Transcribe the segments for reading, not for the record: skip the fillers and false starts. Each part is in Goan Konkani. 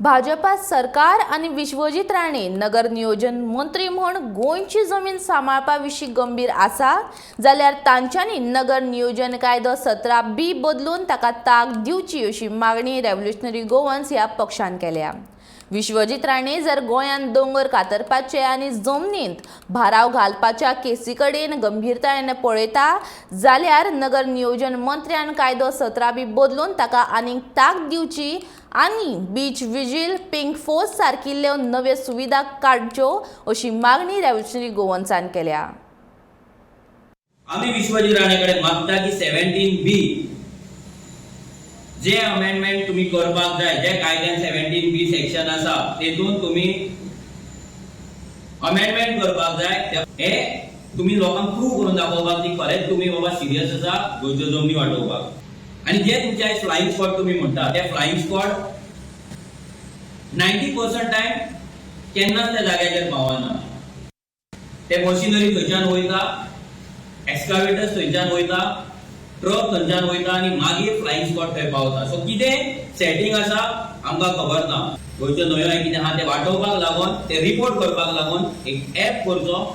भाजपा सरकार आनी विश्वजीत राणे नगर नियोजन मंत्री म्हूण गोंयची जमीन सांबाळपा विशीं गंभीर आसा जाल्यार तांच्यांनी नगर नियोजन कायदो 17B बदलून ताका ताक दिवची अशी मागणी रेव्होल्युशनरी गोवन्स ह्या पक्षान केल्या. विश्वजीत राणे जर गोंयांत दोंगर कातरपाचे आनी जमनींत भाराव घालपाच्या केसी कडेन गंभीरतायेन पळयता जाल्यार नगर नियोजन मंत्र्यान कायदो 17B बदलून ताका आनीक ताक दिवची आनी बीच विजील, पिंक फोर्स सारकिल्ल्यो नव्यो सुविधा काडच्यो अशी मागणी रेव्होल्युशनरी गोवन्सान केल्या. आमी विश्वजीत राणे कडेन मागता की 17B जे अमेंडमेंट तुम्ही करपाक जाय, जे कायद्यान 17B section आसा तेतून तुम्ही अमेंडमेंट करपाक जाय. हे तुम्ही लोकांक प्रूव करून दाखोवपाक की खरेंच तुम्ही बाबा सिरियस आसा गोंयच्यो जमनी वाटोवपाक. आनी जे तुमचे आयज फ्लायिंग स्क्वॉड तुम्ही म्हणटा, ते फ्लायिंग स्क्वॉड 90% टायम केन्नाच त्या जाग्याचेर पावना. ते मशिनरी थंयच्यान वयता, एक्सकावेटर्स थंयच्यान वयता, ट्रक थंयच्यान वयता आनी मागीर फ्लायिंग स्क्वॉड थंय पावता. सो कितें सेटिंग आसा आमकां खबर ना. गोंयच्यो न्हंयो कितें आहा ते वाटोवपाक लागून, ते रिपोर्ट करपाक लागून एक एप करचो,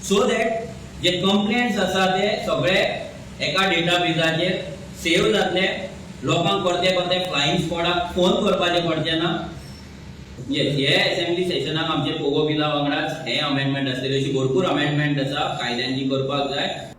सो that जे कंप्लेंट्स आसा ते सगळे एका डेटाबेजाचेर सेव जातले. लोकांक परते परते फ्लायिंग स्क्वॉडाक फोन करपाचें पडचें ना. येस, हे असेंब्ली सेशनाक आमचे पोगो बिला वांगडाच हे अमेंडमेंट आसतले. अशी भरपूर अमेंडमेंट आसा कायद्यांची करपाक जाय.